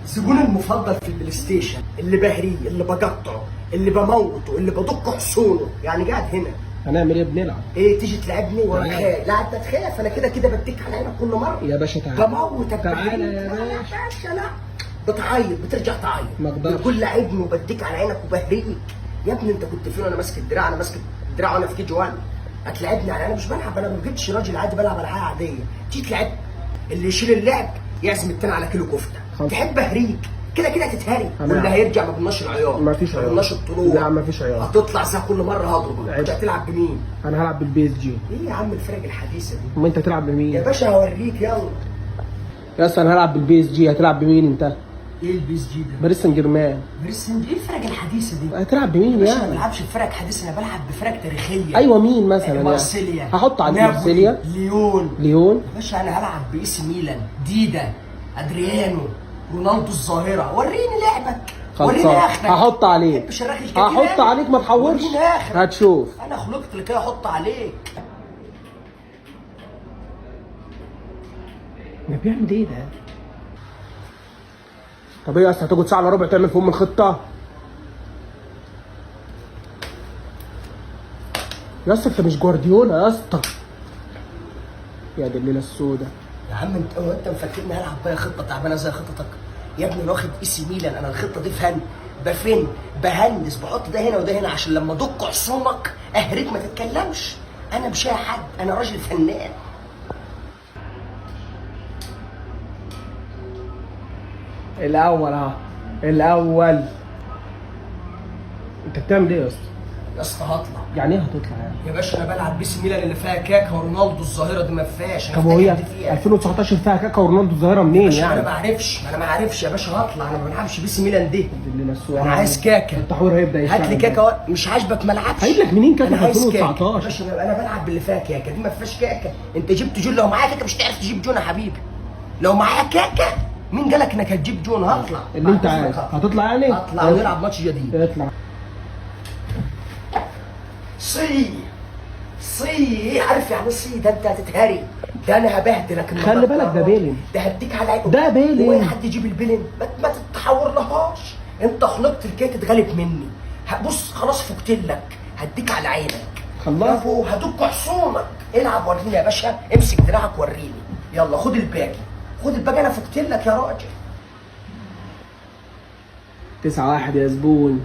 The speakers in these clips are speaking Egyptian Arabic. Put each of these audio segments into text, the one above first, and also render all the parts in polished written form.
زبون المفضل في البلاي ستيشن، اللي بهريه، اللي بقطعه، اللي بموته، اللي بدق حصونه، يعني قاعد هنا. هنعمل ايه؟ بنلعب. ايه تيجي تلعبني ولا خايف؟ لا انت تخاف، انا كده كده بديك على عينك كل مرة يا باشا تعالى بموتك. تعالى يا لا باشا. باشا لا، بتعيط، بترجع تعيط، ما اقدرش. بتقول لعبني وبديك على عينك وبهريك. يا ابني انت كنت فين وانا ماسك الدراع؟ انا ماسك الدراع وانا في كي جي 1. هتلعبني على انا مش بلعب، انا ما بجيبش راجل عادي، بلعب على حاجة عادية. تيجي تلعب اللي يشيل اللعب يعزم التاني على كيلو كفته. خلاص. تحب اهريك كده كده هتتهري، أنا واللي هيرجع ما بيناش العياط، مفيش ما عياط. بيناش الطلوع. لا مفيش عياط. هتطلع زي كل مرة هضربك. عيب. انت هتلعب بمين؟ انا هلعب بال PSG. ايه يا عم الفرق الحديثة دي؟ اما انت هتلعب بمين؟ يا باشا هوريك. يلا يا اسطى انا هلعب بال PSG، هتلعب بمين انت؟ ايه ال PSG ده؟ باريس سان جيرمان. باريس سان، ايه الفرق الحديثة دي؟ هتلعب بمين يا باشا انا ما يعني؟ بلعبش بفرق حديثه، انا بلعب بفرق تاريخية. ايوه مين مثلا يعني؟ مارسيليا، هحط على نابولي، مارسيليا، ليون. ليون. يا باشا انا هلعب ب AC ميلان، ديدا، ادريانو، رونالدو الظاهرة. وريني لعبك، وريني خلصان. اخرك. هحط عليك، بحبش الرغي الكتير هحط أنا. عليك، ما تحورش. وريني اخرك. هتشوف. انا خلقت لكي احط عليك. ده بيعمل ايه ده؟ طب ايه يا اسطى، هتقعد ساعة الا ربع تعمل في ام الخطة؟ يا اسطى انت مش جوارديولا يا اسطى. يا دي الليلة السوداء. يا عم انت هو انت مفكرني هلعب بقى خطه تعبانة زي خطتك؟ يا ابني انا واخد AC ميلان، انا الخطة دي فن، بفن، بهندس، بحط ده هنا وده هنا عشان لما ادق عصامك اهريك ما تتكلمش. انا مش اي حد، انا راجل فنان. الاول اهو، الاول. انت بتعمل ايه يا اسطى؟ يا اسطى هطلع. يعني ايه هتطلع يعني؟ يا باشا انا بلعب ب AC ميلان اللي فيها كاكا ورونالدو الظاهرة، دي ما فيهاش. انا طب وهي افتكرت فيها 2019 فيها كاكا ورونالدو الظاهرة منين باشا انا يعني؟ ما اعرفش، ما انا ما اعرفش يا باشا. هطلع، انا ما بلعبش ب AC ميلان دي. دي الليلة السوداء. انا عايز كاكا. التحوير هيبدا يشتغل. هات لي كاكا مش عاجبك ما العبش. هجيب لك منين كاكا أنا في عايز كاكا. 2019؟ يا باشا انا بلعب باللي فيها كاكا، دي ما فيهاش كاكا. انت جبت جون، لو معايا كاكا مش هتعرف تجيب جون يا حبيبي. لو معايا كاكا مين قالك انك هتجيب جون؟ هطلع اللي انت بعد عايز. إذنك هطلع. هتطلع يعني؟ هطلع ونلعب ماتش جديد. اطلع. صي صي، عارف يعني صي؟ ده انت هتتهري، ده انا هبهدلك النهارده. خلي بالك ده بيلين. ده هديك على عينك. ده بيلين. هو اي حد يجيب البيلين؟ ما تتحور لهاش. انت خلقت لكي تتغلب مني. بص خلاص فكت لك، هديك على عينك. خلاص. برافو، هدك حصونك. العب وريني يا باشا، امسك دراعك وريني. يلا خد الباقي، خد الباقي، انا فكت لك يا راجل. 9-1 يا زبون.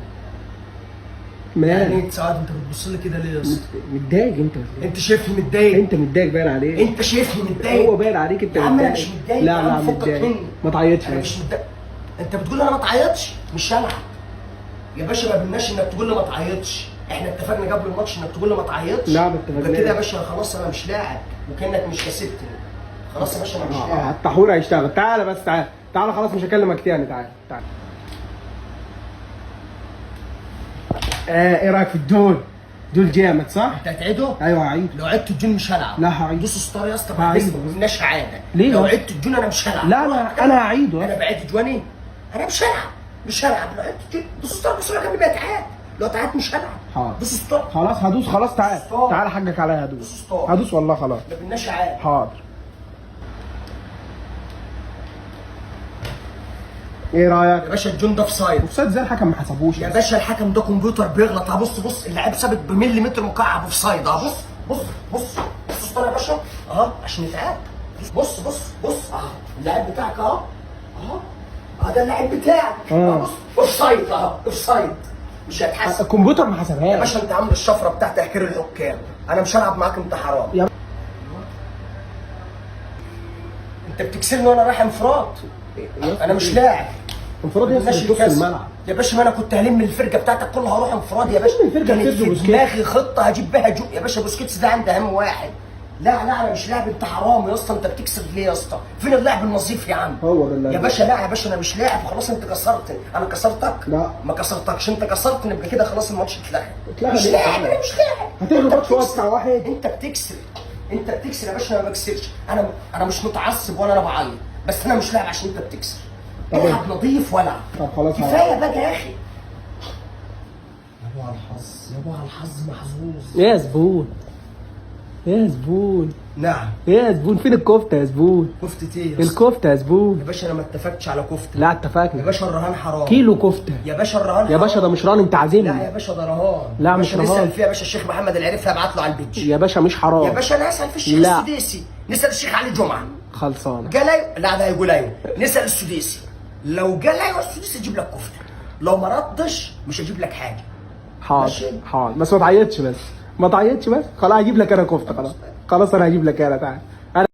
يعني مال؟ انت ساعات انت بتبص لي كده ليه يا اسطى؟ متضايق انت ولا ايه؟ انت شايفني متضايق؟ انت متضايق باين عليك. انت شايفني متضايق؟ هو باين عليك انت يا عم متضايق. انا مش متضايق. لا يا عم لا فكك متضايق. مني. ما تعيطش انا يا مش باشا. متضايق. انت بتقول انا ما تعيطش؟ مش هلعب يا باشا. ما بيناش انك تقول لي ما تعيطش، احنا اتفقنا قبل الماتش انك تقول لي ما تعيطش. لا، ما اتفقناش. يبقى كده يا باشا خلاص انا مش لاعب، وكانك مش كسبتني. خلاص يا باشا انا مش لاعب. التحوير هيشتغل. تعالى بس، تعالى تعالى، خلاص مش هكلمك تاني. تعالى تعالى. ايه رايك في الجول؟ جول جامد صح؟ انت هتعيده؟ ايوه هعيد. لو عدت الجون مش هلعب. لا هعيد. دوس start يا اسطى، هعيد. ما قلناش عادة. ليه لو يا عدت الجون انا مش هلعب. لا انا هعيده. انا بعيد جواني، انا مش هلعب، مش هلعب. لو عدت الجون دوس start بسرعة قبل ما يتعاد. لو اتعاد مش هلعب. حاضر. دوس start. خلاص هدوس، خلاص تعالى stop. تعالى حقك عليا، هدوس stop. هدوس والله خلاص. ما بيناش عادة. حاضر. ايه رايك؟ يا باشا الجون ده offside. offside زي الحكم ما حسبوش. يا باشا الحكم ده كمبيوتر بيغلط. بص بص، اللاعب ثابت بمليمتر مكعب offside. بص بص بص بص start يا باشا اهو عشان يتعاد. بص بص بص اهو اللاعب بتاعك اهو اهو اهو ده اللاعب بتاعك. بص offside اهو، offside مش هيتحسب. الكمبيوتر ما يا حسبهاش. باشا انت عامل الشفرة بتاعت تهكير الحكام. انا مش هلعب معاك، انت حرام. يا انت بتكسرني وانا رايح انفراد. انا مش لاعب. انفراد يا ماشي اسطى نص الكاس. الملعب. يا باشا ما انا كنت هلم الفرقة بتاعتك كلها هروح انفراد يا باشا. الفرقة كانت بترجو في بوسكيتس. دماغي خطه هجيب بيها جو يا باشا. بوسكيتس ده عند اهم واحد. لا لا انا مش لاعب، انت حرام يا اسطى. انت بتكسب ليه يا اسطى؟ فين اللاعب النظيف يا عم؟ هو ده اللاعب. يا باشا. لا يا باشا انا مش لاعب خلاص. انت كسرتني. انا كسرتك؟ لا. ما كسرتكش، انت كسرتني. يبقى كده خلاص الماتش اتلغى. اتلغى مش ليه؟ لاعب، انا مش لاعب. هتلغي انت الماتش وقت بتكسر. 9-1. انت بتكسر، انت بتكسر يا باشا. انا ما بكسرش، انا مش متعصب ولا انا بعيط، بس انا مش لاعب عشان انت بتكسر. طب العب نظيف والعب. طب خلاص. كفاية بقى يا اخي. يا ابو على الحظ، يا ابو على الحظ، محظوظ. يا زبون. يا زبون. نعم. يا زبون، فين الكفتة يا زبون؟ كفتة ايه يا اسطى؟ الكفتة يا زبون. يا باشا انا ما اتفقتش على كفته. لا يا اتفقنا. باشا الرهان حرام. كيلو كفته. يا باشا الرهان يا باشا ده مش رهان، انت عازمني. لا يا باشا ده رهان. لا يا مش باشا رهان. نسال فيها يا باشا الشيخ محمد العريفي، ابعت له على ال page. يا باشا مش حرام. يا باشا انا هسال في الشيخ لا. السديسي، نسال الشيخ علي جمعه. خلصانه. قال ايوه، لا ده هيقول ايوه. نسال السديسي، لو قال ايوه السديسي اجيب لك كفته، لو ما ردش مش هجيب لك حاجة. حاضر. ماشي. حاضر، بس ما تعيطش، بس ما تعيطش، بس خلاص هجيب لك انا كفته. خلاص خلاص انا هجيب لك انا. تعالى.